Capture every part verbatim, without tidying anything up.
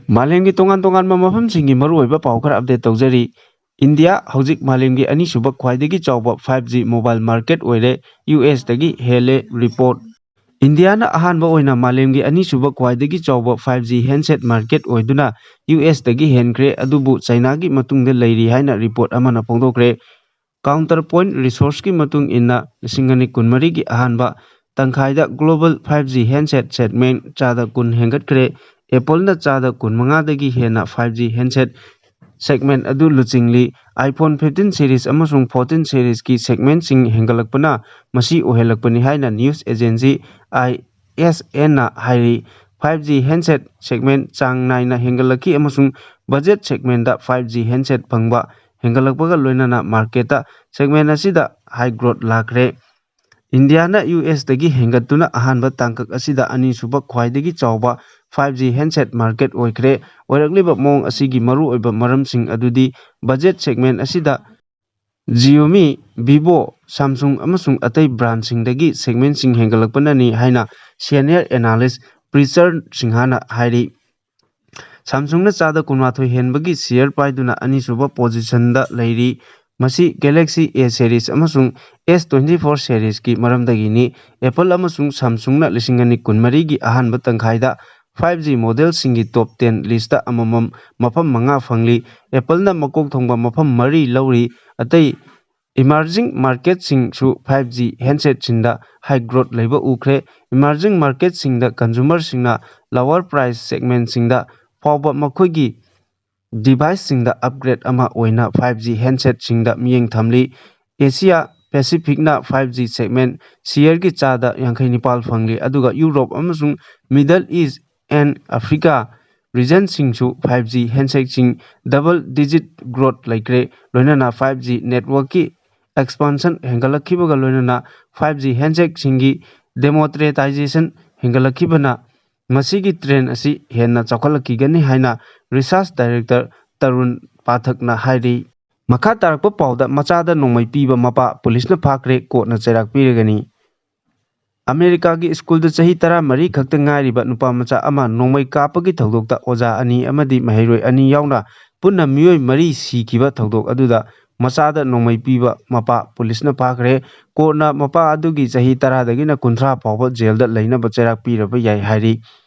ꯃꯥꯂꯦꯝꯒꯤ ꯇꯣꯉꯥꯟ ꯇꯣꯉꯥꯟꯕ ꯃꯐꯝꯁꯤꯡꯒꯤ ꯃꯔꯨꯑꯣꯏꯕ ꯄꯥꯎ ꯈꯔ ꯑꯞꯗꯦꯠ ꯇꯧꯖꯔꯤ꯫ ꯏꯟꯗꯤꯌꯥ ꯍꯧꯖꯤꯛ ꯃꯥꯂꯦꯝꯒꯤ ꯑꯅꯤꯁꯨꯕ ꯈ꯭ꯋꯥꯏꯗꯒꯤ ꯆꯥꯎꯕ ꯐꯥꯏꯚ ꯖꯤ ꯃꯣꯕꯥꯏꯜ ꯃꯥꯔꯀꯦꯠ ꯑꯣꯏꯔꯦ, ꯌꯨ ꯑꯦꯁꯇꯒꯤ ꯍꯦꯜꯂꯦ ꯔꯤꯄꯣꯔꯠ꯫ ꯏꯟꯗꯤꯌꯥꯅ ꯑꯍꯥꯟꯕ ꯑꯣꯏꯅ ꯃꯥꯂꯦꯝꯒꯤ ꯑꯅꯤꯁꯨꯕ ꯈ꯭ꯋꯥꯏꯗꯒꯤ ꯆꯥꯎꯕ ꯐꯥꯏꯚ ꯖꯤ ꯍꯦꯟꯁꯦꯠ ꯃꯥꯔꯀꯦꯠ ꯑꯣꯏꯗꯨꯅ ꯌꯨ ꯑꯦꯁꯇꯒꯤ ꯍꯦꯟꯈ꯭ꯔꯦ, ꯑꯗꯨꯕꯨ ꯆꯥꯏꯅꯥꯒꯤ ꯃꯇꯨꯡꯗ ꯂꯩꯔꯤ ꯍꯥꯏꯅ ꯔꯤꯄꯣꯔꯠ ꯑꯃꯅ ꯐꯣꯡꯗꯣꯛꯈ꯭ꯔꯦ꯫ ꯀꯥꯎꯟꯇꯔ ꯄꯣꯏꯟꯠ ꯔꯤꯁꯣꯔꯁꯀꯤ ꯃꯇꯨꯡ ꯏꯟꯅ, ꯂꯤꯁꯤꯡ ꯑꯅꯤ ꯀꯨꯟꯃꯔꯤꯒꯤ ꯑꯍꯥꯟꯕ ꯇꯪꯈꯥꯏꯗ global five G handset segment ꯆꯥꯗ ꯀꯨꯟ ꯍꯦꯟꯒꯠꯈ꯭ꯔꯦ꯫ ꯑꯦꯄꯜꯅ ꯆꯥꯗ ꯀꯨꯟꯃꯉꯥꯗꯒꯤ ꯍꯦꯟꯅ ꯐꯥꯏꯚ ꯖꯤ ꯍꯦꯟꯁꯦꯠ ꯁꯦꯒꯃꯦꯟꯠ ꯑꯗꯨ ꯂꯨꯆꯤꯡꯂꯤ꯫ iPhone fifteen series ꯑꯃꯁꯨꯡ fourteen seriesꯀꯤ ꯁꯦꯒꯃꯦꯟꯠꯁꯤꯡ ꯍꯦꯟꯒꯠꯂꯛꯄꯅ ꯃꯁꯤ ꯑꯣꯏꯍꯜꯂꯛꯄꯅꯤ ꯍꯥꯏꯅ ꯅ꯭ꯌꯨꯁ ꯑꯦꯖꯦꯟꯁꯤ ꯑꯥꯏ ꯑꯦꯁ ꯑꯦꯟꯅ ꯍꯥꯏꯔꯤ꯫ ꯐꯥꯏꯚ ꯖꯤ ꯍꯦꯟꯁꯦꯠ ꯁꯦꯒꯃꯦꯟꯠ ꯆꯥꯡ ꯅꯥꯏꯅ ꯍꯦꯟꯒꯠꯂꯛꯈꯤ ꯑꯃꯁꯨꯡ ꯕꯖꯦꯠ ꯁꯦꯒꯃꯦꯟꯠꯇ ꯐꯥꯏꯚ ꯖꯤ ꯍꯦꯟꯁꯦꯠ ꯐꯪꯕ ꯍꯦꯟꯒꯠꯂꯛꯄꯒ ꯂꯣꯏꯅꯅ ꯃꯥꯔꯀꯦꯠꯇ ꯁꯦꯒꯃꯦꯟꯠ ꯑꯁꯤꯗ ꯍꯥꯏ ꯒ꯭ꯔꯣꯠ ꯂꯥꯛꯈ꯭ꯔꯦ꯫ ꯏꯟꯗꯤꯌꯥꯅ ꯌꯨ ꯑꯦꯁꯇꯒꯤ ꯍꯦꯟꯒꯠꯇꯨꯅ ꯑꯍꯥꯟꯕ ꯇꯥꯡꯀꯛ ꯑꯁꯤꯗ ꯑꯅꯤꯁꯨꯕ ꯈ꯭ꯋꯥꯏꯗꯒꯤ ꯆꯥꯎꯕ ꯐꯥꯏꯚ ꯖꯤ ꯍꯦꯟꯁꯦꯠ ꯃꯥꯔꯀꯦꯠ ꯑꯣꯏꯈ꯭ꯔꯦ꯫ ꯑꯣꯏꯔꯛꯂꯤꯕ ꯃꯑꯣꯡ ꯑꯁꯤꯒꯤ ꯃꯔꯨꯑꯣꯏꯕ ꯃꯔꯝꯁꯤꯡ ꯑꯗꯨꯗꯤ ꯕꯖꯦꯠ ꯁꯦꯒꯃꯦꯟꯠ ꯑꯁꯤꯗ Xiaomi, Vivo, Samsung ꯑꯃꯁꯨꯡ ꯑꯇꯩ ꯕ꯭ꯔꯥꯟꯁꯤꯡꯗꯒꯤ ꯁꯦꯒꯃꯦꯟꯠꯁꯤꯡ ꯍꯦꯟꯒꯠꯂꯛꯄꯅꯅꯤ ꯍꯥꯏꯅ ꯁꯦꯅꯤꯌꯔ ꯑꯦꯅꯥꯂꯤꯁ ꯄ꯭ꯔꯤꯆꯔ ꯁꯤꯡꯍꯥꯅ ꯍꯥꯏꯔꯤ꯫ ꯁꯥꯝꯁꯨꯡꯅ ꯆꯥꯗ ꯀꯨꯟꯃꯥꯊꯣꯏ ꯍꯦꯟꯕꯒꯤ ꯁꯤꯌꯔ ꯄꯥꯏꯗꯨꯅ ꯑꯅꯤꯁꯨꯕ ꯄꯣꯖꯤꯁꯟꯗ ꯂꯩꯔꯤ꯫ ꯃꯁꯤ Galaxy A series ꯑꯃꯁꯨꯡ S twenty four seriesꯀꯤ ꯃꯔꯝꯗꯒꯤꯅꯤ꯫ ꯑꯦꯄꯜ ꯑꯃꯁꯨꯡ ꯁꯥꯝꯁꯨꯡꯅ ꯂꯤꯁꯤꯡ ꯑꯅꯤ ꯀꯨꯟꯃꯔꯤꯒꯤ ꯑꯍꯥꯟꯕ ꯇꯪꯈꯥꯏꯗ ꯐꯥꯏꯚ ꯖꯤ ꯃꯣꯗꯦꯜꯁꯤꯡꯒꯤ ꯇꯣꯞ ꯇꯦꯟ ꯂꯤꯁꯇ ꯑꯃꯃꯝ ꯃꯐꯝ ꯃꯉꯥ ꯐꯪꯂꯤ꯫ ꯑꯦꯄꯜꯅ ꯃꯀꯣꯛ ꯊꯣꯡꯕ ꯃꯐꯝ ꯃꯔꯤ ꯂꯧꯔꯤ꯫ ꯑꯇꯩ ꯏꯃꯔꯖꯤꯡ ꯃꯥꯔꯀꯦꯠꯁꯤꯡꯁꯨ ꯐꯥꯏꯚ ꯖꯤ ꯍꯦꯟꯁꯦꯠꯁꯤꯡꯗ ꯍꯥꯏ ꯒ꯭ꯔꯣꯠ ꯂꯩꯕ ꯎꯈ꯭ꯔꯦ꯫ ꯏꯃꯔꯖꯤꯡ ꯃꯥꯔꯀꯦꯠꯁꯤꯡꯗ ꯀꯟꯖꯨꯃꯔꯁꯤꯡꯅ ꯂꯋꯔ ꯄ꯭ꯔꯥꯏꯁ ꯁꯦꯒꯃꯦꯟꯠꯁꯤꯡꯗ ꯐꯥꯎꯕ ꯃꯈꯣꯏꯒꯤ ꯗꯤꯚꯥꯏꯁꯁꯤꯡꯗ ꯑꯞꯒ꯭ꯔꯦꯗ ꯑꯃ ꯑꯣꯏꯅ ꯐꯥꯏꯚ ꯖꯤ ꯍꯦꯟꯁꯦꯠꯁꯤꯡꯗ ꯃꯤꯠꯌꯦꯡ ꯊꯝꯂꯤ꯫ ꯑꯦꯁꯤꯌꯥ ꯄꯦꯁꯤꯐꯤꯛꯅ ꯐꯥꯏꯚ ꯖꯤ ꯁꯦꯒꯃꯦꯟꯠ ꯁꯤꯌꯔꯒꯤ ꯆꯥꯗ ꯌꯥꯡꯈꯩ ꯅꯤꯄꯥꯜ ꯐꯪꯂꯤ, ꯑꯗꯨꯒ ꯌꯨꯔꯣꯞ ꯑꯃꯁꯨꯡ ꯃꯤꯗꯜ ꯏꯁ ꯑꯦꯟ ꯑꯐ꯭ꯔꯤꯀꯥ ꯔꯤꯖꯟꯁꯤꯡꯁꯨ ꯐꯥꯏꯚ ꯖꯤ ꯍꯦꯟꯁꯦꯠꯁꯤꯡ ꯗꯕꯜ ꯗꯤꯖꯤꯠ ꯒ꯭ꯔꯣꯠ ꯂꯩꯈ꯭ꯔꯦ꯫ ꯂꯣꯏꯅꯅ ꯐꯥꯏꯚ ꯖꯤ ꯅꯦꯠꯋꯥꯔꯛꯀꯤ ꯑꯦꯛꯁꯄꯥꯟꯁꯟ ꯍꯦꯟꯒꯠꯂꯛꯈꯤꯕꯒ ꯂꯣꯏꯅꯅ ꯐꯥꯏꯚ ꯖꯤ ꯍꯦꯟꯁꯦꯠꯁꯤꯡꯒꯤ ꯗꯦꯃꯣꯀ꯭ꯔꯦꯇꯥꯏꯖꯦꯁꯟ ꯍꯦꯟꯒꯠꯂꯛꯈꯤꯕꯅ ꯃꯁꯤꯒꯤ ꯇ꯭ꯔꯦꯟ ꯑꯁꯤ ꯍꯦꯟꯅ ꯆꯥꯎꯈꯠꯂꯛꯈꯤꯒꯅꯤ ꯍꯥꯏꯅ ꯔꯤꯁꯔꯆ ꯗꯥꯏꯔꯦꯛꯇꯔ ꯇꯔꯨꯟ ꯄꯥꯊꯛꯅ ꯍꯥꯏꯔꯤ꯫ ꯃꯈꯥ ꯇꯥꯔꯛꯄ ꯄꯥꯎꯗ ꯃꯆꯥꯗ ꯅꯣꯡꯃꯩ ꯄꯤꯕ ꯃꯄꯥ ꯄꯨꯂꯤꯁꯅ ꯐꯥꯈ꯭ꯔꯦ, ꯀꯣꯔꯠꯅ ꯆꯩꯔꯥꯛ ꯄꯤꯔꯒꯅꯤ꯫ ꯑꯃꯦꯔꯤꯀꯥꯒꯤ ꯁ꯭ꯀꯨꯜꯗ ꯆꯍꯤ ꯇꯔꯥꯃꯔꯤ ꯈꯛꯇ ꯉꯥꯏꯔꯤꯕ ꯅꯨꯄꯥ ꯃꯆꯥ ꯑꯃ ꯅꯣꯡꯃꯩ ꯀꯥꯞꯄꯒꯤ ꯊꯧꯗꯣꯛꯇ ꯑꯣꯖꯥ ꯑꯅꯤ ꯑꯃꯗꯤ ꯃꯍꯩꯔꯣꯏ ꯑꯅꯤ ꯌꯥꯎꯅ ꯄꯨꯟꯅ ꯃꯤꯑꯣꯏ ꯃꯔꯤ ꯁꯤꯈꯤꯕ ꯊꯧꯗꯣꯛ ꯑꯗꯨꯗ ꯃꯆꯥꯗ ꯅꯣꯡꯃꯩ ꯄꯤꯕ ꯃꯄꯥ ꯄꯨꯂꯤꯁꯅ ꯐꯥꯈ꯭ꯔꯦ꯫ ꯀꯣꯔꯠꯅ ꯃꯄꯥ ꯑꯗꯨꯒꯤ ꯆꯍꯤ ꯇꯔꯥꯗꯒꯤꯅ ꯀꯨꯟꯊ꯭ꯔꯥ ꯐꯥꯎꯕ ꯖꯦꯜꯗ ꯂꯩꯅꯕ ꯆꯩꯔꯥꯛ ꯄꯤꯔꯕ ꯌꯥꯏ ꯍꯥꯏꯔꯤ꯫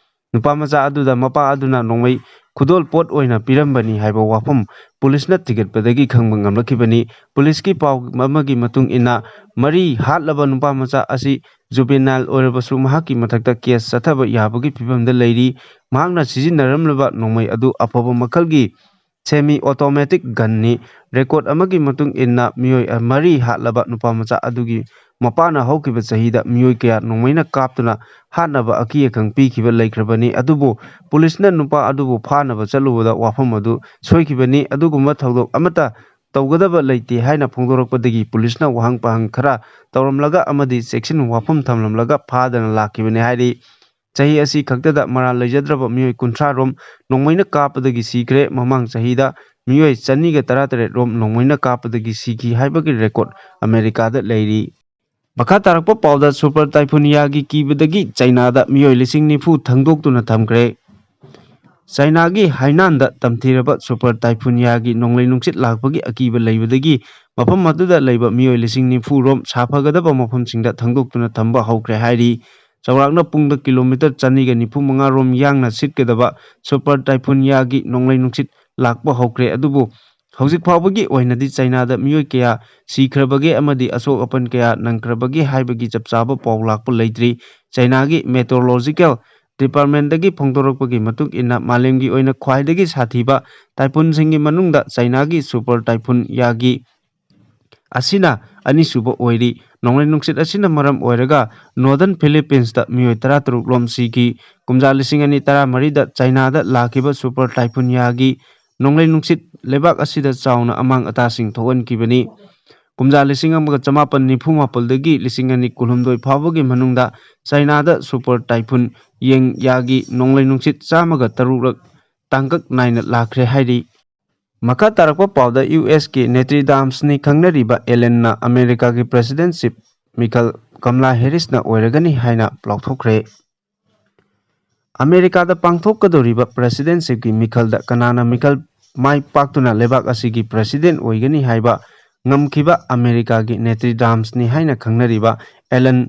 ꯅꯨꯄꯥ ꯃꯆꯥ ꯑꯗꯨꯗ ꯃꯄꯥ ꯑꯗꯨꯅ ꯅꯣꯡꯃꯩ ꯈꯨꯗꯣꯜꯄꯣꯠ ꯑꯣꯏꯅ ꯄꯤꯔꯝꯕꯅꯤ ꯍꯥꯏꯕ ꯋꯥꯐꯝ ꯄꯨꯂꯤꯁꯅ ꯊꯤꯒꯠꯄꯗꯒꯤ ꯈꯪꯕ ꯉꯝꯂꯛꯈꯤꯕꯅꯤ꯫ ꯄꯨꯂꯤꯁꯀꯤ ꯄꯥꯎ ꯑꯃꯒꯤ ꯃꯇꯨꯡ ꯏꯟꯅ, ꯃꯔꯤ ꯍꯥꯠꯂꯕ ꯅꯨꯄꯥ ꯃꯆꯥ ꯑꯁꯤ ꯖꯨꯕꯦꯅꯥꯏꯜ ꯑꯣꯏꯔꯕꯁꯨ ꯃꯍꯥꯛꯀꯤ ꯃꯊꯛꯇ ꯀꯦꯁ ꯆꯠꯊꯕ ꯌꯥꯕꯒꯤ ꯐꯤꯕꯝꯗ ꯂꯩꯔꯤ꯫ ꯃꯍꯥꯛꯅ ꯁꯤꯖꯤꯟꯅꯔꯝꯂꯕ ꯅꯣꯡꯃꯩ ꯑꯗꯨ ꯑꯐꯕ ꯃꯈꯜꯒꯤ ꯁꯦꯃꯤ ꯑꯣꯇꯣꯃꯦꯇꯤꯛ ꯒꯟꯅꯤ꯫ ꯔꯦꯀꯣꯔꯠ ꯑꯃꯒꯤ ꯃꯇꯨꯡ ꯏꯟꯅ, ꯃꯤꯑꯣꯏ ꯃꯔꯤ ꯍꯥꯠꯂꯕ ꯅꯨꯄꯥ ꯃꯆꯥ ꯑꯗꯨꯒꯤ ꯃꯄꯥꯅ ꯍꯧꯈꯤꯕ ꯆꯍꯤꯗ ꯃꯤꯑꯣꯏ ꯀꯌꯥ ꯅꯣꯡꯃꯩꯅ ꯀꯥꯞꯇꯨꯅ ꯍꯥꯠꯅꯕ ꯑꯀꯤ ꯑꯈꯪ ꯄꯤꯈꯤꯕ ꯂꯩꯈ꯭ꯔꯕꯅꯤ꯫ ꯑꯗꯨꯕꯨ ꯄꯨꯂꯤꯁꯅ ꯅꯨꯄꯥ ꯑꯗꯨꯕꯨ ꯐꯥꯅꯕ ꯆꯠꯂꯨꯕꯗ ꯋꯥꯐꯝ ꯑꯗꯨ ꯁꯣꯏꯈꯤꯕꯅꯤ꯫ ꯑꯗꯨꯒꯨꯝꯕ ꯊꯧꯗꯣꯛ ꯑꯃꯠꯇ ꯇꯧꯒꯗꯕ ꯂꯩꯇꯦ ꯍꯥꯏꯅ ꯐꯣꯡꯗꯣꯔꯛꯄꯗꯒꯤ ꯄꯨꯂꯤꯁꯅ ꯋꯥꯍꯪ ꯄꯥꯍꯪ ꯈꯔ ꯇꯧꯔꯝꯂꯒ ꯑꯃꯗꯤ ꯆꯦꯛꯁꯤꯟ ꯋꯥꯐꯝ ꯊꯝꯂꯝꯂꯒ ꯐꯥꯗꯅ ꯂꯥꯛꯈꯤꯕꯅꯤ ꯍꯥꯏꯔꯤ꯫ ꯆꯍꯤ ꯑꯁꯤ ꯈꯛꯇꯗ ꯃꯔꯥꯜ ꯂꯩꯖꯗ꯭ꯔꯕ ꯃꯤꯑꯣꯏ ꯀꯨꯟꯊ꯭ꯔꯥ ꯔꯣꯝ ꯅꯣꯡꯃꯩꯅ ꯀꯥꯞꯄꯗꯒꯤ ꯁꯤꯈ꯭ꯔꯦ꯫ ꯃꯃꯥꯡ ꯆꯍꯤꯗ ꯃꯤꯑꯣꯏ ꯆꯅꯤꯒ ꯇꯔꯥꯇꯔꯦꯠ ꯔꯣꯝ ꯅꯣꯡꯃꯩꯅ ꯀꯥꯞꯄꯗꯒꯤ ꯁꯤꯈꯤ ꯍꯥꯏꯕꯒꯤ ꯔꯦꯀꯣꯔꯠ ꯑꯃꯦꯔꯤꯀꯥꯗ ꯂꯩꯔꯤ꯫ ꯃꯈꯥ ꯇꯥꯔꯛꯄ ꯄꯥꯎꯗ, ꯁꯨꯄꯔ ꯇꯥꯏꯐꯨꯟ ꯌꯥꯒꯤ ꯀꯤꯕꯗꯒꯤ ꯆꯩꯅꯥꯗ ꯃꯤꯑꯣꯏ ꯂꯤꯁꯤꯡ ꯅꯤꯐꯨ ꯊꯥꯡꯗꯣꯛꯇꯨꯅ ꯊꯝꯈ꯭ꯔꯦ꯫ ꯆꯩꯅꯥꯒꯤ ꯍꯥꯏꯅꯥꯟꯗ ꯇꯝꯊꯤꯔꯕ ꯁꯨꯄꯔ ꯇꯥꯏꯐꯨꯟ ꯌꯥꯒꯤ ꯅꯣꯡꯂꯩ ꯅꯨꯡꯁꯤꯠ ꯂꯥꯛꯄꯒꯤ ꯑꯀꯤꯕ ꯂꯩꯕꯗꯒꯤ ꯃꯐꯝ ꯑꯗꯨꯗ ꯂꯩꯕ ꯃꯤꯑꯣꯏ ꯂꯤꯁꯤꯡ ꯅꯤꯐꯨ ꯔꯣꯝ ꯁꯥꯐꯒꯗꯕ ꯃꯐꯝꯁꯤꯡꯗ ꯊꯥꯡꯗꯣꯛꯇꯨꯅ ꯊꯝꯕ ꯍꯧꯈ꯭ꯔꯦ ꯍꯥꯏꯔꯤ꯫ ꯆꯥꯎꯔꯥꯛꯅ ꯄꯨꯡꯗ ꯀꯤꯂꯣꯃꯤꯇꯔ ꯆꯅꯤꯒ ꯅꯤꯐꯨ ꯃꯉꯥ ꯔꯣꯝ ꯌꯥꯡꯅ ꯁꯤꯠꯀꯗꯕ ꯁꯨꯄꯔ ꯇꯥꯏꯐꯨꯟ ꯌꯥꯒꯤ ꯅꯣꯡꯂꯩ ꯅꯨꯡꯁꯤꯠ ꯂꯥꯛꯄ ꯍꯧꯈ꯭ꯔꯦ꯫ ꯑꯗꯨꯕꯨ ꯍꯧꯖꯤꯛ ꯐꯥꯎꯕꯒꯤ ꯑꯣꯏꯅꯗꯤ ꯆꯩꯅꯥꯗ ꯃꯤꯑꯣꯏ ꯀꯌꯥ ꯁꯤꯈ꯭ꯔꯕꯒꯦ ꯑꯃꯗꯤ ꯑꯁꯣꯛ ꯑꯄꯟ ꯀꯌꯥ ꯅꯪꯈ꯭ꯔꯕꯒꯦ ꯍꯥꯏꯕꯒꯤ ꯆꯞ ꯆꯥꯕ ꯄꯥꯎ ꯂꯥꯛꯄ ꯂꯩꯇ꯭ꯔꯤ꯫ ꯆꯩꯅꯥꯒꯤ ꯃꯦꯇ꯭ꯔꯣꯂꯣꯖꯤꯀꯦꯜ ꯗꯤꯄꯥꯔꯠꯃꯦꯟꯗꯒꯤ ꯐꯣꯡꯗꯣꯔꯛꯄꯒꯤ ꯃꯇꯨꯡ ꯏꯟꯅ, ꯃꯥꯂꯦꯝꯒꯤ ꯑꯣꯏꯅ ꯈ꯭ꯋꯥꯏꯗꯒꯤ ꯁꯥꯊꯤꯕ ꯇꯥꯏꯐꯨꯟꯁꯤꯡꯒꯤ ꯃꯅꯨꯡꯗ ꯆꯩꯅꯥꯒꯤ ꯁꯨꯄꯔ ꯇꯥꯏꯐꯨꯟ ꯌꯥꯒꯤ ꯑꯁꯤꯅ ꯑꯅꯤꯁꯨꯕ ꯑꯣꯏꯔꯤ꯫ ꯅꯣꯡꯂꯩ ꯅꯨꯡꯁꯤꯠ ꯑꯁꯤꯅ ꯃꯔꯝ ꯑꯣꯏꯔꯒ ꯅꯣꯔꯗꯔꯟ ꯐꯤꯂꯤꯄꯤꯟꯁꯇ ꯃꯤꯑꯣꯏ ꯇꯔꯥꯇꯔꯨꯛ ꯔꯣꯝ ꯁꯤꯈꯤ꯫ ꯀꯨꯝꯖꯥ ꯂꯤꯁꯤꯡ ꯑꯅꯤ ꯇꯔꯥꯃꯔꯤꯗ ꯆꯩꯅꯥꯗ ꯂꯥꯛꯈꯤꯕ ꯁꯨꯄꯔ ꯇꯥꯏꯐꯨꯟ ꯌꯥꯒꯤ ꯅꯣꯡꯂꯩ ꯅꯨꯡꯁꯤꯠ ꯂꯩꯕꯥꯛ ꯑꯁꯤꯗ ꯆꯥꯎꯅ ꯑꯃꯥꯡ ꯑꯇꯥꯁꯤꯡ ꯊꯣꯛꯍꯟꯈꯤꯕꯅꯤ꯫ ꯀꯨꯝꯖꯥ ꯂꯤꯁꯤꯡ ꯑꯃꯒ ꯆꯃꯥꯄꯟ ꯅꯤꯐꯨ ꯃꯥꯄꯜꯗꯒꯤ ꯂꯤꯁꯤꯡ ꯑꯅꯤ ꯀꯨꯟꯍꯨꯝꯗꯣꯏ ꯐꯥꯎꯕꯒꯤ ꯃꯅꯨꯡꯗ ꯆꯩꯅꯥꯗ ꯁꯨꯄꯔ ꯇꯥꯏꯐꯨꯟ ꯌꯦꯡ ꯌꯥꯒꯤ ꯅꯣꯡꯂꯩ ꯅꯨꯡꯁꯤꯠ ꯆꯥꯝꯃꯒ ꯇꯔꯨꯛꯔꯛ ꯇꯥꯡꯀꯛ ꯅꯥꯏꯅ ꯂꯥꯛꯈ꯭ꯔꯦ ꯍꯥꯏꯔꯤ꯫ ꯃꯈꯥ ꯇꯥꯔꯛꯄ ꯄꯥꯎꯗ, ꯌꯨ ꯑꯦꯁꯀꯤ ꯅꯦꯇ꯭ꯔꯤꯗꯥꯝꯁꯅꯤ ꯈꯪꯅꯔꯤꯕ ꯑꯦꯂꯦꯟꯅ ꯑꯃꯦꯔꯤꯀꯥꯒꯤ ꯄ꯭ꯔꯦꯁꯤꯗꯦꯟꯁꯤꯞ ꯃꯤꯈꯜ ꯀꯃꯂꯥ ꯍꯦꯔꯤꯁꯅ ꯑꯣꯏꯔꯒꯅꯤ ꯍꯥꯏꯅ ꯂꯥꯎꯊꯣꯛꯈ꯭ꯔꯦ꯫ ꯑꯃꯦꯔꯤꯀꯥꯗ ꯄꯥꯡꯊꯣꯛꯀꯗꯧꯔꯤꯕ ꯄ꯭ꯔꯦꯁꯤꯗꯦꯟꯁꯤꯞꯀꯤ ꯃꯤꯈꯜꯗ ꯀꯅꯥꯅ ꯃꯤꯈꯜ ꯃꯥꯏ ꯄꯥꯛꯇꯨꯅ ꯂꯩꯕꯥꯛ ꯑꯁꯤꯒꯤ ꯄ꯭ꯔꯦꯁꯤꯗꯦꯟ ꯑꯣꯏꯒꯅꯤ ꯍꯥꯏꯕ ꯉꯝꯈꯤꯕ ꯑꯃꯦꯔꯤꯀꯥꯒꯤ ꯅꯦꯇ꯭ꯔꯤꯗꯥꯝꯁꯅꯤ ꯍꯥꯏꯅ ꯈꯪꯅꯔꯤꯕ ꯑꯦꯂꯟ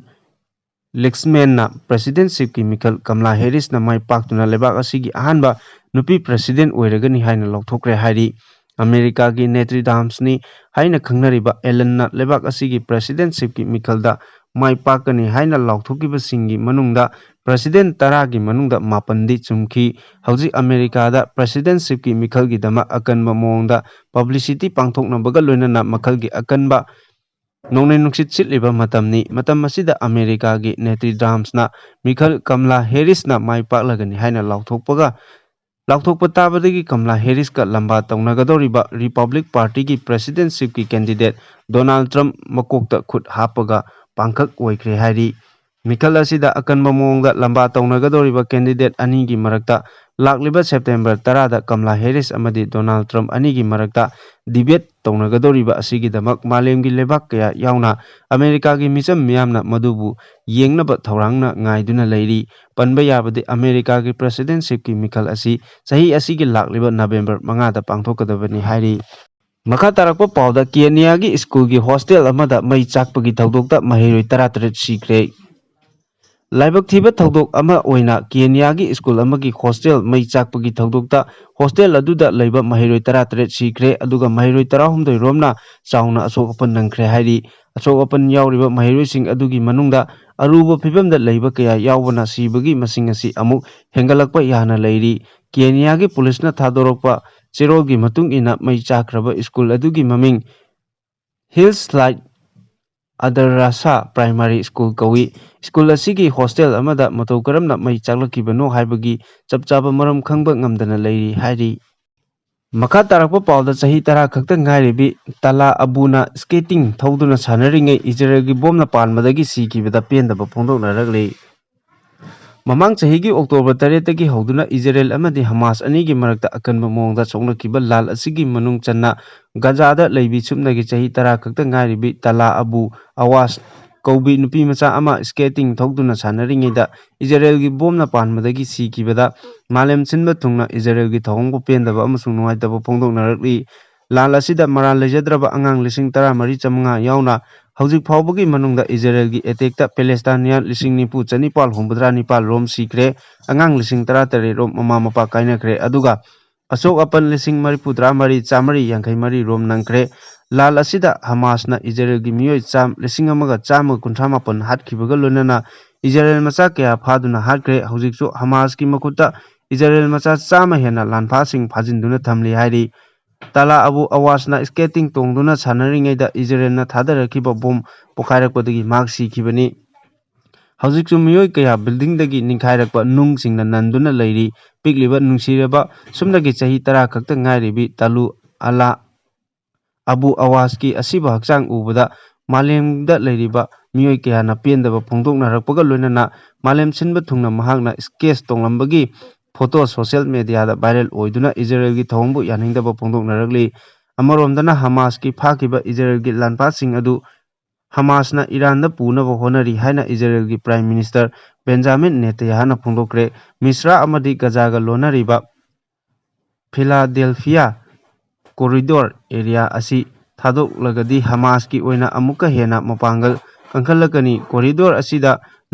ꯂꯤꯛꯁꯃꯦꯟꯅ ꯄ꯭ꯔꯦꯁꯤꯗꯦꯟꯁꯤꯞꯀꯤ ꯃꯤꯈꯜ ꯀꯃꯂꯥ ꯍꯦꯔꯤꯁꯅ ꯃꯥꯏ ꯄꯥꯛꯇꯨꯅ ꯂꯩꯕꯥꯛ ꯑꯁꯤꯒꯤ ꯑꯍꯥꯟꯕ ꯅꯨꯄꯤ ꯄ꯭ꯔꯦꯁꯤꯗꯦꯟ ꯑꯣꯏꯔꯒꯅꯤ ꯍꯥꯏꯅ ꯂꯥꯎꯊꯣꯛꯈ꯭ꯔꯦ ꯍꯥꯏꯔꯤ꯫ ꯑꯃꯦꯔꯤꯀꯥꯒꯤ ꯅꯦꯇ꯭ꯔꯤꯗꯥꯝꯁꯅꯤ ꯍꯥꯏꯅ ꯈꯪꯅꯔꯤꯕ ꯑꯦꯂꯟꯅ ꯂꯩꯕꯥꯛ ꯑꯁꯤꯒꯤ ꯄ꯭ꯔꯦꯁꯤꯗꯦꯟꯁꯤꯞꯀꯤ ꯃꯤꯈꯜꯗ ꯃꯥꯏ ꯄꯥꯛꯀꯅꯤ ꯍꯥꯏꯅ ꯂꯥꯎꯊꯣꯛꯈꯤꯕꯁꯤꯡꯒꯤ ꯃꯅꯨꯡꯗ ꯄ꯭ꯔꯦꯁꯤꯗꯦꯟ ꯇꯔꯥꯒꯤ ꯃꯅꯨꯡꯗ ꯃꯥꯄꯟꯗꯤ ꯆꯨꯝꯈꯤ꯫ ꯍꯧꯖꯤꯛ ꯑꯃꯦꯔꯤꯀꯥꯗ ꯄ꯭ꯔꯦꯁꯤꯗꯦꯟꯁꯤꯞꯀꯤ ꯃꯤꯈꯜꯒꯤꯗꯃꯛ ꯑꯀꯟꯕ ꯃꯑꯣꯡꯗ ꯄꯕ꯭ꯂꯤꯁꯤꯇꯤ ꯄꯥꯡꯊꯣꯛꯅꯕꯒ ꯂꯣꯏꯅꯅ ꯃꯈꯜꯒꯤ ꯑꯀꯟꯕ ꯅꯣꯡꯂꯩ ꯅꯨꯡꯁꯤꯠ ꯁꯤꯠꯂꯤꯕ ꯃꯇꯝꯅꯤ꯫ ꯃꯇꯝ ꯑꯁꯤꯗ ꯑꯃꯦꯔꯤꯀꯥꯒꯤ ꯅꯦꯇ꯭ꯔꯤꯗꯥꯝꯁꯅ ꯃꯤꯈꯜ ꯀꯃꯂꯥ ꯍꯦꯔꯤꯁꯅ ꯃꯥꯏ ꯄꯥꯛꯂꯒꯅꯤ ꯍꯥꯏꯅ ꯂꯥꯎꯊꯣꯛꯄꯒ ꯂꯥꯎꯊꯣꯛꯄ ꯇꯥꯕꯗꯒꯤ ꯀꯃꯂꯥ ꯍꯦꯔꯤꯁꯀ ꯂꯝꯕꯥ ꯇꯧꯅꯒꯗꯧꯔꯤꯕ ꯔꯤꯄꯕ꯭ꯂꯤꯛ ꯄꯥꯔꯇꯤꯒꯤ ꯄ꯭ꯔꯦꯁꯤꯗꯦꯟꯁꯤꯞꯀꯤ ꯀꯦꯟꯗꯤꯗꯦꯠ ꯗꯣꯅꯥꯜꯗ ꯇ꯭ꯔꯝꯞ ꯃꯀꯣꯛꯇ ꯈꯨꯠ ꯍꯥꯞꯄꯒ ꯄꯥꯡꯈꯛ ꯑꯣꯏꯈ꯭ꯔꯦ ꯍꯥꯏꯔꯤ꯫ ꯃꯤꯈꯜ ꯑꯁꯤꯗ ꯑꯀꯟꯕ ꯃꯑꯣꯡꯗ ꯂꯝꯕꯥ ꯇꯧꯅꯒꯗꯧꯔꯤꯕ ꯀꯦꯟꯗꯤꯗꯦꯠ ꯑꯅꯤꯒꯤ ꯃꯔꯛꯇ ꯂꯥꯛꯂꯤꯕ ꯁꯦꯞꯇꯦꯝꯕꯔ ꯇꯔꯥꯗ ꯀꯃꯂꯥ ꯍꯦꯔꯤꯁ ꯑꯃꯗꯤ ꯗꯣꯅꯥꯜꯗ ꯇ꯭ꯔꯝꯞ ꯑꯅꯤꯒꯤ ꯃꯔꯛꯇ ꯗꯤꯕꯦꯠ ꯇꯧꯅꯒꯗꯧꯔꯤꯕ ꯑꯁꯤꯒꯤꯗꯃꯛ ꯃꯥꯂꯦꯝꯒꯤ ꯂꯩꯕꯥꯛ ꯀꯌꯥ ꯌꯥꯎꯅ ꯑꯃꯦꯔꯤꯀꯥꯒꯤ ꯃꯤꯆꯝ ꯃꯤꯌꯥꯝꯅ ꯃꯗꯨꯕꯨ ꯌꯦꯡꯅꯕ ꯊꯧꯔꯥꯡꯅ ꯉꯥꯏꯗꯨꯅ ꯂꯩꯔꯤ꯫ ꯄꯟꯕ ꯌꯥꯕꯗꯤ ꯑꯃꯦꯔꯤꯀꯥꯒꯤ ꯄ꯭ꯔꯦꯁꯤꯗꯦꯟꯁꯤꯞꯀꯤ ꯃꯤꯈꯜ ꯑꯁꯤ ꯆꯍꯤ ꯑꯁꯤꯒꯤ ꯂꯥꯛꯂꯤꯕ ꯅꯕꯦꯝꯕꯔ ꯃꯉꯥꯗ ꯄꯥꯡꯊꯣꯛꯀꯗꯕꯅꯤ ꯍꯥꯏꯔꯤ꯫ ꯃꯈꯥ ꯇꯥꯔꯛꯄ ꯄꯥꯎꯗ, ꯀꯦꯅꯤꯌꯥꯒꯤ ꯁ꯭ꯀꯨꯜꯒꯤ ꯍꯣꯁꯇꯦꯜ ꯑꯃꯗ ꯃꯩ ꯆꯥꯛꯄꯒꯤ ꯊꯧꯗꯣꯛꯇ ꯃꯍꯩꯔꯣꯏ ꯇꯔꯥꯇꯔꯦꯠ ꯁꯤꯈ꯭ꯔꯦ꯫ ꯂꯥꯏꯕꯛ ꯊꯤꯕ ꯊꯧꯗꯣꯛ ꯑꯃ ꯑꯣꯏꯅ ꯀꯦꯅꯤꯌꯥꯒꯤ ꯁ꯭ꯀꯨꯜ ꯑꯃꯒꯤ ꯍꯣꯁꯇꯦꯜ ꯃꯩ ꯆꯥꯛꯄꯒꯤ ꯊꯧꯗꯣꯛꯇ ꯍꯣꯁꯇꯦꯜ ꯑꯗꯨꯗ ꯂꯩꯕ ꯃꯍꯩꯔꯣꯏ ꯇꯔꯥꯇꯔꯦꯠ ꯁꯤꯈ꯭ꯔꯦ, ꯑꯗꯨꯒ ꯃꯍꯩꯔꯣꯏ ꯇꯔꯥꯍꯨꯝꯗꯣꯏ ꯔꯣꯝꯅ ꯆꯥꯎꯅ ꯑꯁꯣꯛ ꯑꯄꯟ ꯅꯪꯈ꯭ꯔꯦ ꯍꯥꯏꯔꯤ꯫ ꯑꯁꯣꯛ ꯑꯄꯟ ꯌꯥꯎꯔꯤꯕ ꯃꯍꯩꯔꯣꯏꯁꯤꯡ ꯑꯗꯨꯒꯤ ꯃꯅꯨꯡꯗ ꯑꯔꯨꯕ ꯐꯤꯕꯝꯗ ꯂꯩꯕ ꯀꯌꯥ ꯌꯥꯎꯕꯅ ꯁꯤꯕꯒꯤ ꯃꯁꯤꯡ ꯑꯁꯤ ꯑꯃꯨꯛ ꯍꯦꯟꯒꯠꯂꯛꯄ ꯌꯥꯅ ꯂꯩꯔꯤ꯫ ꯀꯦꯅꯤꯌꯥꯒꯤ ꯄꯨꯂꯤꯁꯅ ꯊꯥꯗꯣꯔꯛꯄ ꯆꯦꯔꯣꯜꯒꯤ ꯃꯇꯨꯡ ꯏꯟꯅ, ꯃꯩ ꯆꯥꯛꯈ꯭ꯔꯕ ꯁ꯭ꯀꯨꯜ ꯑꯗꯨꯒꯤ ꯃꯃꯤꯡ ꯍꯤꯜꯁ ꯂꯥꯏꯠ ꯑꯗꯔꯥꯁꯥ ꯄ꯭ꯔꯥꯏꯃꯥꯔꯤ ꯁ꯭ꯀꯨꯜ ꯀꯧꯏ꯫ ꯁ꯭ꯀꯨꯜ ꯑꯁꯤꯒꯤ ꯍꯣꯁꯇꯦꯜ ꯑꯃꯗ ꯃꯇꯧ ꯀꯔꯝꯅ ꯃꯩ ꯆꯥꯛꯂꯛꯈꯤꯕꯅꯣ ꯍꯥꯏꯕꯒꯤ ꯆꯞ ꯆꯥꯕ ꯃꯔꯝ ꯈꯪꯕ ꯉꯝꯗꯅ ꯂꯩꯔꯤ ꯍꯥꯏꯔꯤ꯫ ꯃꯈꯥ ꯇꯥꯔꯛꯄ ꯄꯥꯎꯗ, ꯆꯍꯤ ꯇꯔꯥ ꯈꯛꯇ ꯉꯥꯏꯔꯤꯕꯤ ꯇꯂꯥ ꯑꯕꯨꯅ ꯁ꯭ꯀꯦꯇꯤꯡ ꯊꯧꯗꯨꯅ ꯁꯥꯟꯅꯔꯤꯉꯩ ꯏꯖꯔꯦꯜꯒꯤ ꯕꯣꯝꯅ ꯄꯥꯟꯕꯗꯒꯤ ꯁꯤꯈꯤꯕꯗ ꯄꯦꯟꯗꯕ ꯐꯣꯡꯗꯣꯛꯅꯔꯛꯂꯤ꯫ ꯃꯃꯥꯡ ꯆꯍꯤꯒꯤ ꯑꯣꯛꯇꯣꯕꯔ ꯇꯔꯦꯠꯇꯒꯤ ꯍꯧꯗꯨꯅ ꯏꯖꯔꯦꯜ ꯑꯃꯗꯤ ꯍꯃꯥꯁ ꯑꯅꯤꯒꯤ ꯃꯔꯛꯇ ꯑꯀꯟꯕ ꯃꯑꯣꯡꯗ ꯁꯣꯛꯅꯈꯤꯕ ꯂꯥꯜ ꯑꯁꯤꯒꯤ ꯃꯅꯨꯡ ꯆꯟꯅ ꯒꯖꯥꯗ ꯂꯩꯕꯤ ꯁꯨꯞꯅꯒꯤ ꯆꯍꯤ ꯇꯔꯥ ꯈꯛꯇ ꯉꯥꯏꯔꯤꯕꯤ ꯇꯂꯥ ꯑꯕꯨ ꯑꯋꯥꯁ ꯀꯧꯕꯤ ꯅꯨꯄꯤ ꯃꯆꯥ ꯑꯃ ꯁ꯭ꯀꯦꯇꯤꯡ ꯊꯧꯗꯨꯅ ꯁꯥꯟꯅꯔꯤꯉꯩꯗ ꯏꯖꯔꯦꯜꯒꯤ ꯕꯣꯝꯅ ꯄꯥꯟꯕꯗꯒꯤ ꯁꯤꯈꯤꯕꯗ ꯃꯥꯂꯦꯝ ꯁꯤꯟꯕ ꯊꯨꯡꯅ ꯏꯖꯔꯦꯜꯒꯤ ꯊꯧꯑꯣꯡꯕꯨ ꯄꯦꯟꯗꯕ ꯑꯃꯁꯨꯡ ꯅꯨꯡꯉꯥꯏꯇꯕ ꯐꯣꯡꯗꯣꯛꯅꯔꯛꯂꯤ꯫ ꯂꯥꯜ ꯑꯁꯤꯗ ꯃꯔꯥꯜ ꯂꯩꯖꯗ꯭ꯔꯕ ꯑꯉꯥꯡ ꯂꯤꯁꯤꯡ ꯇꯔꯥ ꯃꯔꯤ ꯆꯥꯃꯉꯥ ꯌꯥꯎꯅ ꯍꯧꯖꯤꯛ ꯐꯥꯎꯕꯒꯤ ꯃꯅꯨꯡꯗ ꯏꯖꯔꯦꯜꯒꯤ ꯑꯦꯇꯦꯛꯇ ꯄꯦꯂꯦꯁꯇꯥꯏꯅꯤꯌꯥꯟ ꯂꯤꯁꯤꯡ ꯅꯤꯐꯨ ꯆꯅꯤꯄꯥꯜ ꯍꯨꯝꯐꯨꯇꯔꯥ ꯅꯤꯄꯥꯜ ꯔꯣꯝ ꯁꯤꯈ꯭ꯔꯦ꯫ ꯑꯉꯥꯡ ꯂꯤꯁꯤꯡ ꯇꯔꯥ ꯇꯔꯦꯠ ꯔꯣꯝ ꯃꯃꯥ ꯃꯄꯥ ꯀꯥꯏꯅꯈ꯭ꯔꯦ꯫ ꯑꯗꯨꯒ ꯑꯁꯣꯛ ꯑꯄꯟ ꯂꯤꯁꯤꯡ ꯃꯔꯤꯐꯨ ꯇꯔꯥ ꯃꯔꯤ ꯆꯥꯃꯔꯤ ꯌꯥꯡꯈꯩ ꯃꯔꯤ ꯔꯣꯝ ꯅꯪꯈ꯭ꯔꯦ꯫ ꯂꯥꯜ ꯑꯁꯤꯗ ꯍꯃꯥꯁꯅ ꯏꯖꯔꯦꯜꯒꯤ ꯃꯤꯑꯣꯏ ꯆꯥꯝ-, ꯂꯤꯁꯤꯡ ꯑꯃꯒ ꯆꯥꯝꯃꯒ ꯀꯨꯟꯊ꯭ꯔꯥ ꯃꯥꯄꯟ ꯍꯥꯠꯈꯤꯕꯒ ꯂꯣꯏꯅꯅ ꯏꯖꯔꯦꯜ ꯃꯆꯥ ꯀꯌꯥ ꯐꯥꯗꯨꯅ ꯍꯥꯠꯈ꯭ꯔꯦ꯫ ꯍꯧꯖꯤꯛꯁꯨ ꯍꯃꯥꯁꯀꯤ ꯃꯈꯨꯠꯇ ꯏꯖꯔꯦꯜ ꯃꯆꯥ ꯆꯥꯝꯃ ꯍꯦꯟꯅ ꯂꯥꯟꯐꯥꯁꯤꯡ ꯐꯥꯖꯤꯟꯗꯨꯅ ꯊꯝꯂꯤ ꯍꯥꯏꯔꯤ꯫ ꯇꯥꯂꯥ ꯑꯕꯨ ꯑꯋꯥꯁꯅ ꯁ꯭ꯀꯦꯇꯤꯡ ꯇꯣꯡꯗꯨꯅ ꯁꯥꯟꯅꯔꯤꯉꯩꯗ ꯏꯖꯔꯦꯜꯅ ꯊꯥꯗꯔꯛꯈꯤꯕ ꯕꯣꯝ ꯄꯣꯈꯥꯏꯔꯛꯄꯗꯒꯤ ꯃꯍꯥꯛ ꯁꯤꯈꯤꯕꯅꯤ꯫ ꯍꯧꯖꯤꯛꯁꯨ ꯃꯤꯑꯣꯏ ꯀꯌꯥ ꯕꯤꯜꯗꯤꯡꯗꯒꯤ ꯅꯤꯡꯈꯥꯏꯔꯛꯄ ꯅꯨꯡꯁꯤꯡꯅ ꯅꯟꯗꯨꯅ ꯂꯩꯔꯤ꯫ ꯄꯤꯛꯂꯤꯕ ꯅꯨꯡꯁꯤꯔꯕ ꯁꯨꯞꯅꯒꯤ ꯆꯍꯤ ꯇꯔꯥ ꯈꯛꯇ ꯉꯥꯏꯔꯤꯕꯤ ꯇꯥꯂꯨ ꯑꯂꯥ ꯑꯕꯨ ꯑꯋꯥꯁꯀꯤ ꯑꯁꯤꯕ ꯍꯛꯆꯥꯡ ꯎꯕꯗ ꯃꯥꯂꯦꯝꯗ ꯂꯩꯔꯤꯕ ꯃꯤꯑꯣꯏ ꯀꯌꯥꯅ ꯄꯦꯟꯗꯕ ꯐꯣꯡꯗꯣꯛꯅꯔꯛꯄꯒ ꯂꯣꯏꯅꯅ ꯃꯥꯂꯦꯝ ꯁꯤꯟꯕ ꯊꯨꯡꯅ ꯃꯍꯥꯛꯅ ꯁ꯭ꯀꯦꯠꯁ ꯇꯣꯡꯂꯝꯕꯒꯤ ꯐꯣꯇꯣ ꯁꯣꯁꯤꯌꯦꯜ ꯃꯦꯗꯤꯌꯥꯗ ꯚꯥꯏꯔꯦꯜ ꯑꯣꯏꯗꯨꯅ ꯏꯖꯔꯦꯜꯒꯤ ꯊꯧꯑꯣꯡꯕꯨ ꯌꯥꯅꯤꯡꯗꯕ ꯐꯣꯡꯗꯣꯛꯅꯔꯛꯂꯤ꯫ ꯑꯃꯔꯣꯝꯗꯅ ꯍꯃꯥꯁꯀꯤ ꯐꯥꯈꯤꯕ ꯏꯖꯔꯦꯜꯒꯤ ꯂꯥꯟꯐꯥꯁꯤꯡ ꯑꯗꯨ ꯍꯃꯥꯁꯅ ꯏꯔꯥꯟꯗ ꯄꯨꯅꯕ ꯍꯣꯠꯅꯔꯤ ꯍꯥꯏꯅ ꯏꯖꯔꯦꯜꯒꯤ ꯄ꯭ꯔꯥꯏꯝ ꯃꯤꯅꯤꯁꯇꯔ ꯕꯦꯟꯖꯥꯃꯤꯟ ꯅꯦꯇꯌꯥꯍꯨꯅ ꯐꯣꯡꯗꯣꯛꯈ꯭ꯔꯦ꯫ ꯃꯤꯁ꯭ꯔꯥ ꯑꯃꯗꯤ ꯒꯖꯥꯒ ꯂꯣꯟꯅꯔꯤꯕ ꯐꯤꯂꯥꯗꯦꯜꯐꯤꯌꯥ ꯀꯣꯔꯤꯗꯣꯔ ꯑꯦꯔꯤꯌꯥ ꯑꯁꯤ ꯊꯥꯗꯣꯛꯂꯒꯗꯤ ꯍꯃꯥꯁꯀꯤ ꯑꯣꯏꯅ ꯑꯃꯨꯛꯀ ꯍꯦꯟꯅ ꯃꯄꯥꯡꯒꯜ ꯀꯟꯈꯠꯂꯛꯀꯅꯤ꯫ ꯀꯣꯔꯤꯗꯣꯔ ꯑꯁꯤꯗ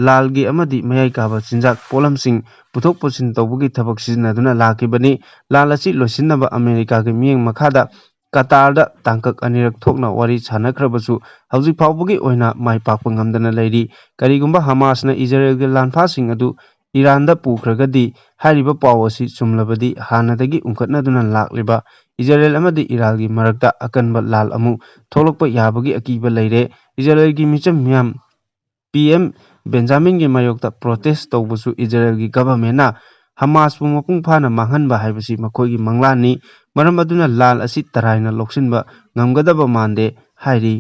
ꯂꯥꯜꯒꯤ ꯑꯃꯗꯤ ꯃꯌꯥꯏ ꯀꯥꯕ ꯆꯤꯟꯖꯥꯛ ꯄꯣꯠꯂꯝꯁꯤꯡ ꯄꯨꯊꯣꯛ ꯄꯨꯁꯤꯟ ꯇꯧꯕꯒꯤ ꯊꯕꯛ ꯁꯤꯖꯤꯟꯅꯗꯨꯅ ꯂꯥꯛꯈꯤꯕꯅꯤ꯫ ꯂꯥꯜ ꯑꯁꯤ ꯂꯣꯏꯁꯤꯟꯅꯕ ꯑꯃꯦꯔꯤꯀꯥꯒꯤ ꯃꯤꯠꯌꯦꯡ ꯃꯈꯥꯗ ꯀꯇꯥꯔꯗ ꯇꯥꯡꯀꯛ ꯑꯅꯤꯔꯛ ꯊꯣꯛꯅ ꯋꯥꯔꯤ ꯁꯥꯟꯅꯈ꯭ꯔꯕꯁꯨ ꯍꯧꯖꯤꯛ ꯐꯥꯎꯕꯒꯤ ꯑꯣꯏꯅ ꯃꯥꯏ ꯄꯥꯛꯄ ꯉꯝꯗꯅ ꯂꯩꯔꯤ꯫ ꯀꯔꯤꯒꯨꯝꯕ ꯍꯃꯥꯁꯅ ꯏꯖꯔꯦꯜꯒꯤ ꯂꯥꯟꯐꯥꯁꯤꯡ ꯑꯗꯨ ꯏꯔꯥꯟꯗ ꯄꯨꯈ꯭ꯔꯒꯗꯤ, ꯍꯥꯏꯔꯤꯕ ꯄꯥꯎ ꯑꯁꯤ ꯆꯨꯝꯂꯕꯗꯤ ꯍꯥꯟꯅꯗꯒꯤ ꯎꯪꯈꯠꯅꯗꯨꯅ ꯂꯥꯛꯂꯤꯕ ꯏꯖꯔꯦꯜ ꯑꯃꯗꯤ ꯏꯔꯥꯟꯒꯤ ꯃꯔꯛꯇ ꯑꯀꯟꯕ ꯂꯥꯜ ꯑꯃꯨꯛ ꯊꯣꯛꯂꯛꯄ ꯌꯥꯕꯒꯤ ꯑꯀꯤꯕ ꯂꯩꯔꯦ꯫ ꯏꯖꯔꯦꯜꯒꯤ ꯃꯤꯆꯝ ꯃꯤꯌꯥꯝ ꯄꯤ ꯑꯦꯝ ꯕꯦꯟꯖꯥꯃꯤꯟꯒꯤ ꯃꯥꯌꯣꯛꯇ ꯄ꯭ꯔꯣꯇꯦꯁ ꯇꯧꯕꯁꯨ ꯏꯖꯔꯦꯜꯒꯤ ꯒꯚꯔꯟꯃꯦꯟꯠꯅ ꯍꯃꯥꯁꯄꯨ ꯃꯄꯨꯡ ꯐꯥꯅ ꯃꯥꯡꯍꯟꯕ ꯍꯥꯏꯕꯁꯤ ꯃꯈꯣꯏꯒꯤ ꯃꯪꯂꯥꯟꯅꯤ꯫ ꯃꯔꯝ ꯑꯗꯨꯅ ꯂꯥꯜ ꯑꯁꯤ ꯇꯔꯥꯏꯅ ꯂꯧꯁꯤꯟꯕ ꯉꯝꯒꯗꯕ ꯃꯥꯟꯗꯦ ꯍꯥꯏꯔꯤ꯫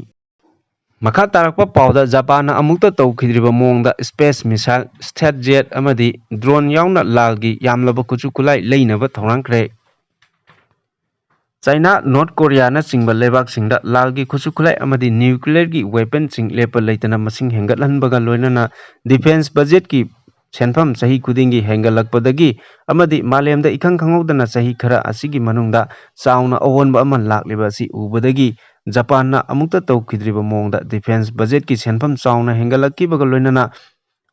ꯃꯈꯥ ꯇꯥꯔꯛꯄ ꯄꯥꯎꯗ ꯖꯄꯥꯟꯅ ꯑꯃꯨꯛꯇ ꯇꯧꯈꯤꯗ꯭ꯔꯤꯕ ꯃꯑꯣꯡꯗ ꯁ꯭ꯄꯦꯁ ꯃꯤꯁꯥꯏꯜ, ꯁ꯭ꯇꯦꯠ ꯖꯦꯠ ꯑꯃꯗꯤ ꯗ꯭ꯔꯣꯟ ꯌꯥꯎꯅ ꯂꯥꯜꯒꯤ ꯌꯥꯝꯂꯕ ꯈꯨꯠꯁꯨ ꯈꯨꯠꯂꯥꯏ ꯂꯩꯅꯕ ꯊꯧꯔꯥꯡꯈ꯭ꯔꯦ꯫ ꯆꯥꯏꯅꯥ, ꯅꯣꯔꯠ ꯀꯣꯔꯤꯌꯥꯅꯆꯤꯡꯕ ꯂꯩꯕꯥꯛꯁꯤꯡꯗ ꯂꯥꯜꯒꯤ ꯈꯨꯠꯁꯨ ꯈꯨꯠꯂꯥꯏ ꯑꯃꯗꯤ ꯅ꯭ꯌꯨꯀ꯭ꯂꯤꯌꯔꯒꯤ ꯋꯦꯄꯟꯁꯤꯡ ꯂꯦꯞꯄ ꯂꯩꯇꯅ ꯃꯁꯤꯡ ꯍꯦꯟꯒꯠꯍꯟꯕꯒ ꯂꯣꯏꯅꯅ ꯗꯤꯐꯦꯟꯁ ꯕꯖꯦꯠꯀꯤ ꯁꯦꯟꯐꯝ ꯆꯍꯤ ꯈꯨꯗꯤꯡꯒꯤ ꯍꯦꯟꯒꯠꯂꯛꯄꯗꯒꯤ ꯑꯃꯗꯤ ꯃꯥꯂꯦꯝꯗ ꯏꯈꯪ ꯈꯪꯍꯧꯗꯅ ꯆꯍꯤ ꯈꯔ ꯑꯁꯤꯒꯤ ꯃꯅꯨꯡꯗ ꯆꯥꯎꯅ ꯑꯑꯣꯟꯕ ꯑꯃ ꯂꯥꯛꯂꯤꯕ ꯑꯁꯤ ꯎꯕꯗꯒꯤ ꯖꯄꯥꯟꯅ ꯑꯃꯨꯛꯇ ꯇꯧꯈꯤꯗ꯭ꯔꯤꯕ ꯃꯑꯣꯡꯗ ꯗꯤꯐꯦꯟꯁ ꯕꯖꯦꯠꯀꯤ ꯁꯦꯟꯐꯝ ꯆꯥꯎꯅ ꯍꯦꯟꯒꯠꯂꯛꯈꯤꯕꯒ ꯂꯣꯏꯅꯅ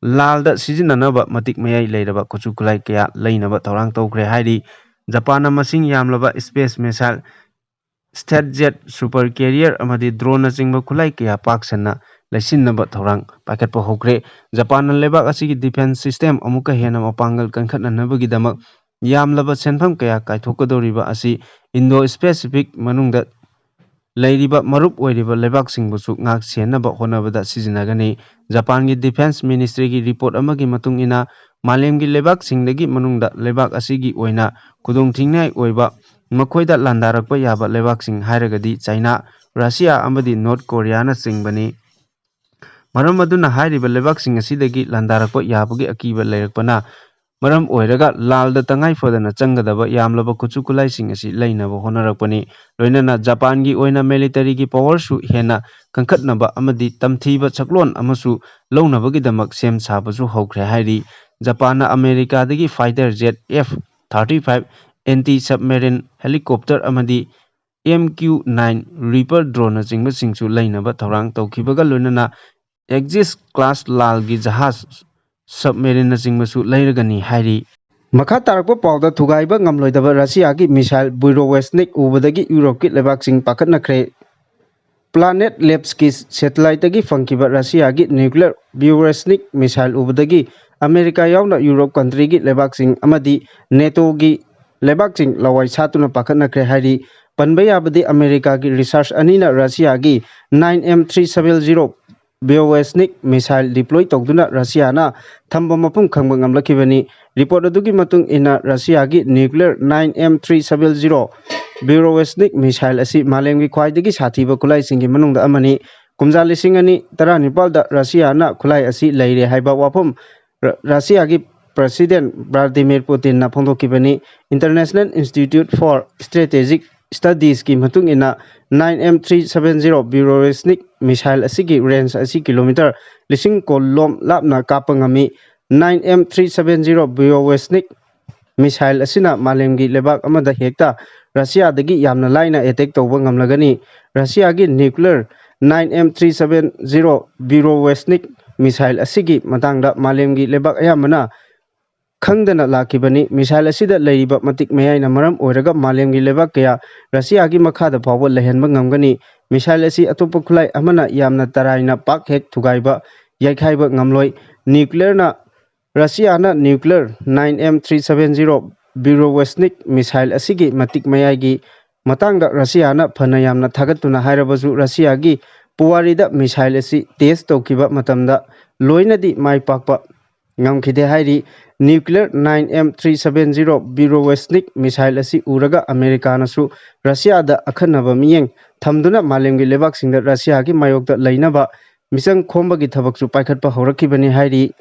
ꯂꯥꯜꯗ ꯁꯤꯖꯤꯟꯅꯅꯕ ꯃꯇꯤꯛ ꯃꯌꯥꯏ ꯂꯩꯔꯕ ꯈꯨꯠꯁꯨ ꯈꯨꯠꯂꯥꯏ ꯀꯌꯥ ꯂꯩꯅꯕ ꯊꯧꯔꯥꯡ ꯇꯧꯈ꯭ꯔꯦ ꯍꯥꯏꯔꯤ꯫ ꯖꯄꯥꯟꯅ ꯃꯁꯤꯡ ꯌꯥꯝꯂꯕ space missile, state Z, super career ꯑꯃꯗꯤ ꯗ꯭ꯔꯣꯟꯅꯆꯤꯡꯕ ꯈꯨꯠꯂꯥꯏ ꯀꯌꯥ ꯄꯥꯛ ꯁꯟꯅ ꯂꯩꯁꯤꯟꯅꯕ ꯊꯧꯔꯥꯡ ꯄꯥꯏꯈꯠꯄ ꯍꯧꯈ꯭ꯔꯦ꯫ ꯖꯄꯥꯟꯅ ꯂꯩꯕꯥꯛ ꯑꯁꯤꯒꯤ ꯗꯤꯐꯦꯟꯁ ꯁꯤꯁꯇꯦꯝ ꯑꯃꯨꯛꯀ ꯍꯦꯟꯅ ꯃꯄꯥꯡꯒꯜ ꯀꯟꯈꯠꯅꯅꯕꯒꯤꯗꯃꯛ ꯌꯥꯝꯂꯕ ꯁꯦꯟꯐꯝ ꯀꯌꯥ ꯀꯥꯏꯊꯣꯛꯀꯗꯧꯔꯤꯕ ꯑꯁꯤ ꯏꯟꯗꯣ ꯄꯦꯁꯤꯐꯤꯛ ꯃꯅꯨꯡꯗ ꯂꯩꯔꯤꯕ ꯃꯔꯨꯞ ꯑꯣꯏꯔꯤꯕ ꯂꯩꯕꯥꯛꯁꯤꯡꯕꯨꯁꯨ ꯉꯥꯛ ꯁꯦꯟꯅꯕ ꯍꯣꯠꯅꯕꯗ ꯁꯤꯖꯤꯟꯅꯒꯅꯤ꯫ ꯖꯄꯥꯟꯒꯤ ꯗꯤꯐꯦꯟꯁ ꯃꯤꯅꯤꯁꯇ꯭ꯔꯤꯒꯤ ꯔꯤꯄꯣꯔꯠ ꯑꯃꯒꯤ ꯃꯇꯨꯡ ꯏꯟꯅ, ꯃꯥꯂꯦꯝꯒꯤ ꯂꯩꯕꯥꯛꯁꯤꯡꯗꯒꯤ ꯃꯅꯨꯡꯗ ꯂꯩꯕꯥꯛ ꯑꯁꯤꯒꯤ ꯑꯣꯏꯅ ꯈꯨꯗꯣꯡꯊꯤꯅꯤꯡꯉꯥꯏ ꯑꯣꯏꯕ ꯃꯈꯣꯏꯗ ꯂꯥꯟꯗꯥꯔꯛꯄ ꯌꯥꯕ ꯂꯩꯕꯥꯛꯁꯤꯡ ꯍꯥꯏꯔꯒꯗꯤ ꯆꯥꯏꯅꯥ, ꯔꯁꯤꯌꯥ ꯑꯃꯗꯤ ꯅꯣꯔꯠ ꯀꯣꯔꯤꯌꯥꯅꯆꯤꯡꯕꯅꯤ꯫ ꯃꯔꯝ ꯑꯗꯨꯅ ꯍꯥꯏꯔꯤꯕ ꯂꯩꯕꯥꯛꯁꯤꯡ ꯑꯁꯤꯗꯒꯤ ꯂꯥꯟꯗꯥꯔꯛꯄ ꯌꯥꯕꯒꯤ ꯑꯀꯤꯕ ꯂꯩꯔꯛꯄꯅ ꯃꯔꯝ ꯑꯣꯏꯔꯒ ꯂꯥꯜꯗ ꯇꯉꯥꯏ ꯐꯗꯅ ꯆꯪꯒꯗꯕ ꯌꯥꯝꯂꯕ ꯈꯨꯠꯁꯨ ꯈꯨꯠꯂꯥꯏꯁꯤꯡ ꯑꯁꯤ ꯂꯩꯅꯕ ꯍꯣꯠꯅꯔꯛꯄꯅꯤ꯫ ꯂꯣꯏꯅꯅ ꯖꯄꯥꯟꯒꯤ ꯑꯣꯏꯅ ꯃꯤꯂꯤꯇꯔꯤꯒꯤ ꯄꯥꯋꯔꯁꯨ ꯍꯦꯟꯅ ꯀꯟꯈꯠꯅꯕ ꯑꯃꯗꯤ ꯇꯝꯊꯤꯕ ꯁꯛꯂꯣꯟ ꯑꯃꯁꯨ ꯂꯧꯅꯕꯒꯤꯗꯃꯛ ꯁꯦꯝ ꯁꯥꯕꯁꯨ ꯍꯧꯈ꯭ꯔꯦ ꯍꯥꯏꯔꯤ꯫ ꯖꯄꯥꯟꯅ ꯑꯃꯦꯔꯤꯀꯥꯗꯒꯤ fighter jet F thirty five, anti submarine helicopter ꯑꯃꯗꯤ ꯑꯦꯝ ꯀ꯭ꯌꯨ ꯅꯥꯏꯟ ꯔꯤꯄꯔ ꯗ꯭ꯔꯣꯟꯅꯆꯤꯡꯕꯁꯤꯡꯁꯨ ꯂꯩꯅꯕ ꯊꯧꯔꯥꯡ ꯇꯧꯈꯤꯕꯒ ꯂꯣꯏꯅꯅ ꯑꯦꯛꯖꯤꯁ ꯀ꯭ꯂꯥꯁ ꯂꯥꯜꯒꯤ ꯖꯍꯥꯖ, ꯁꯕꯃꯦꯔꯤꯟꯅꯆꯤꯡꯕꯁꯨ ꯂꯩꯔꯒꯅꯤ ꯍꯥꯏꯔꯤ꯫ ꯃꯈꯥ ꯇꯥꯔꯛꯄ ꯄꯥꯎꯗ, ꯊꯨꯒꯥꯏꯕ ꯉꯝꯂꯣꯏꯗꯕ ꯔꯁꯤꯌꯥꯒꯤ ꯃꯤꯁꯥꯏꯜ ꯕꯨꯏꯔꯣꯋꯦꯁꯅꯤꯛ ꯎꯕꯗꯒꯤ ꯌꯨꯔꯣꯞꯀꯤ ꯂꯩꯕꯥꯛꯁꯤꯡ ꯄꯥꯈꯠꯅꯈ꯭ꯔꯦ꯫ ꯄ꯭ꯂꯥꯅꯦꯠ ꯂꯦꯞꯁꯀꯤ ꯁꯦꯇꯦꯂꯥꯏꯠꯇꯒꯤ ꯐꯪꯈꯤꯕ ꯔꯁꯤꯌꯥꯒꯤ ꯅ꯭ꯌꯨꯀ꯭ꯂꯤꯌꯔ ꯕ꯭ꯌꯨꯔꯦꯁꯅꯤꯛ ꯃꯤꯁꯥꯏꯜ ꯎꯕꯗꯒꯤ ꯑꯃꯦꯔꯤꯀꯥ ꯌꯥꯎꯅ ꯌꯨꯔꯣꯞ ꯀꯟꯇ꯭ꯔꯤꯒꯤ ꯂꯩꯕꯥꯛꯁꯤꯡ ꯑꯃꯗꯤ ꯅꯦꯇꯣꯒꯤ ꯂꯩꯕꯥꯛꯁꯤꯡ ꯂꯋꯥꯏ ꯁꯥꯠꯇꯨꯅ ꯄꯥꯈꯠꯅꯈ꯭ꯔꯦ ꯍꯥꯏꯔꯤ꯫ ꯄꯟꯕ ꯌꯥꯕꯗꯤ, ꯑꯃꯦꯔꯤꯀꯥꯒꯤ ꯔꯤꯁꯔꯆ ꯑꯅꯤꯅ ꯔꯁꯤꯌꯥꯒꯤ nine M three seven zero Burevestnik missile deploy ꯇꯧꯗꯨꯅ ꯔꯁꯤꯌꯥꯅ ꯊꯝꯕ ꯃꯐꯝ ꯈꯪꯕ ꯉꯝꯂꯛꯈꯤꯕꯅꯤ꯫ ꯔꯤꯄꯣꯔꯠ ꯑꯗꯨꯒꯤ ꯃꯇꯨꯡ ꯏꯟꯅ, ꯔꯁꯤꯌꯥꯒꯤ nuclear nine M three seven zero Burevestnik missile ꯑꯁꯤ ꯃꯥꯂꯦꯝꯒꯤ ꯈ꯭ꯋꯥꯏꯗꯒꯤ ꯁꯥꯊꯤꯕ ꯈꯨꯠꯂꯥꯏꯁꯤꯡꯒꯤ ꯃꯅꯨꯡꯗ ꯑꯃꯅꯤ꯫ ꯀꯨꯝꯖꯥ ꯂꯤꯁꯤꯡ ꯑꯅꯤ ꯇꯔꯥꯅꯤꯄꯥꯜꯗ ꯔꯁꯤꯌꯥꯅ ꯈꯨꯠꯂꯥꯏ ꯑꯁꯤ ꯂꯩꯔꯦ ꯍꯥꯏꯕ ꯋꯥꯐꯝ ꯔ-, ꯔꯁꯤꯌꯥꯒꯤ ꯄ꯭ꯔꯁꯤꯗꯦꯟ ꯚ꯭ꯂꯥꯗꯤꯃꯤꯔ ꯄꯨꯇꯤꯟꯅ ꯐꯣꯡꯗꯣꯛꯈꯤꯕꯅꯤ꯫ International Institute for Strategic ꯁ꯭ꯇꯗꯤꯁꯀꯤ ꯃꯇꯨꯡ ꯏꯟꯅ, nine M three seven zero Burevestnik missile ꯑꯁꯤꯒꯤ ꯔꯦꯟꯖ ꯑꯁꯤ ꯀꯤꯂꯣꯃꯤꯇꯔ ꯂꯤꯁꯤꯡ ꯀꯨꯟ ꯂꯣꯝ ꯂꯥꯞꯅ ꯀꯥꯞꯄ ꯉꯝꯃꯤ꯫ Nine M three seven zero Burevestnik missile ꯑꯁꯤꯅ ꯃꯥꯂꯦꯝꯒꯤ ꯂꯩꯕꯥꯛ ꯑꯃꯗ ꯍꯦꯛꯇ ꯔꯁꯤꯌꯥꯗꯒꯤ ꯌꯥꯝꯅ ꯂꯥꯏꯅ ꯑꯦꯇꯦꯛ ꯇꯧꯕ ꯉꯝꯂꯒꯅꯤ꯫ ꯔꯁꯤꯌꯥꯒꯤ nuclear nine M three seven zero Burevestnik missile ꯑꯁꯤꯒꯤ ꯃꯇꯥꯡꯗ ꯃꯥꯂꯦꯝꯒꯤ ꯂꯩꯕꯥꯛ ꯑꯌꯥꯝꯕꯅ ꯈꯪꯗꯅ ꯂꯥꯛꯈꯤꯕꯅꯤ꯫ Missile ꯑꯁꯤꯗ ꯂꯩꯔꯤꯕ ꯃꯇꯤꯛ ꯃꯌꯥꯏꯅ ꯃꯔꯝ ꯑꯣꯏꯔꯒ ꯃꯥꯂꯦꯝꯒꯤ ꯂꯩꯕꯥꯛ ꯀꯌꯥ ꯔꯁꯤꯌꯥꯒꯤ ꯃꯈꯥꯗ ꯐꯥꯎꯕ ꯂꯩꯍꯟꯕ ꯉꯝꯒꯅꯤ꯫ Missile ꯑꯁꯤ ꯑꯇꯣꯞꯄ ꯈꯨꯠꯂꯥꯏ ꯑꯃꯅ ꯌꯥꯝꯅ ꯇꯔꯥꯏꯅ ꯄꯥꯛ ꯍꯦꯛ ꯊꯨꯒꯥꯏꯕ, ꯌꯩꯈꯥꯏꯕ ꯉꯝꯂꯣꯏ꯫ Nuclearꯅ, ꯔꯁꯤꯌꯥꯅ nuclear nine M three seven zero Burevestnik missile ꯑꯁꯤꯒꯤ ꯃꯇꯤꯛ ꯃꯌꯥꯏꯒꯤ ꯃꯇꯥꯡꯗ ꯔꯁꯤꯌꯥꯅ ꯐꯅ ꯌꯥꯝꯅ ꯊꯥꯒꯠꯇꯨꯅ ꯍꯥꯏꯔꯕꯁꯨ, ꯔꯁꯤꯌꯥꯒꯤ ꯄꯨꯋꯥꯔꯤꯗ missile ꯑꯁꯤ test ꯇꯧꯈꯤꯕ ꯃꯇꯝꯗ ꯂꯣꯏꯅꯗꯤ ꯃꯥꯏ ꯄꯥꯛꯄ ꯉꯝꯈꯤꯗꯦ ꯍꯥꯏꯔꯤ꯫ Nuclear nine M three seven zero Burevestnik missile ꯑꯁꯤ ꯎꯔꯒ ꯑꯃꯦꯔꯤꯀꯥꯅꯁꯨ ꯔꯁꯤꯌꯥꯗ ꯑꯈꯟꯅꯕ ꯃꯤꯠꯌꯦꯡ ꯊꯝꯗꯨꯅ ꯃꯥꯂꯦꯝꯒꯤ ꯂꯩꯕꯥꯛꯁꯤꯡꯗ ꯔꯁꯤꯌꯥꯒꯤ ꯃꯥꯌꯣꯛꯇ ꯂꯩꯅꯕ ꯃꯤꯆꯪ ꯈꯣꯝꯕꯒꯤ ꯊꯕꯛꯁꯨ ꯄꯥꯏꯈꯠꯄ ꯍꯧꯔꯛꯈꯤꯕꯅꯤ ꯍꯥꯏꯔꯤ꯫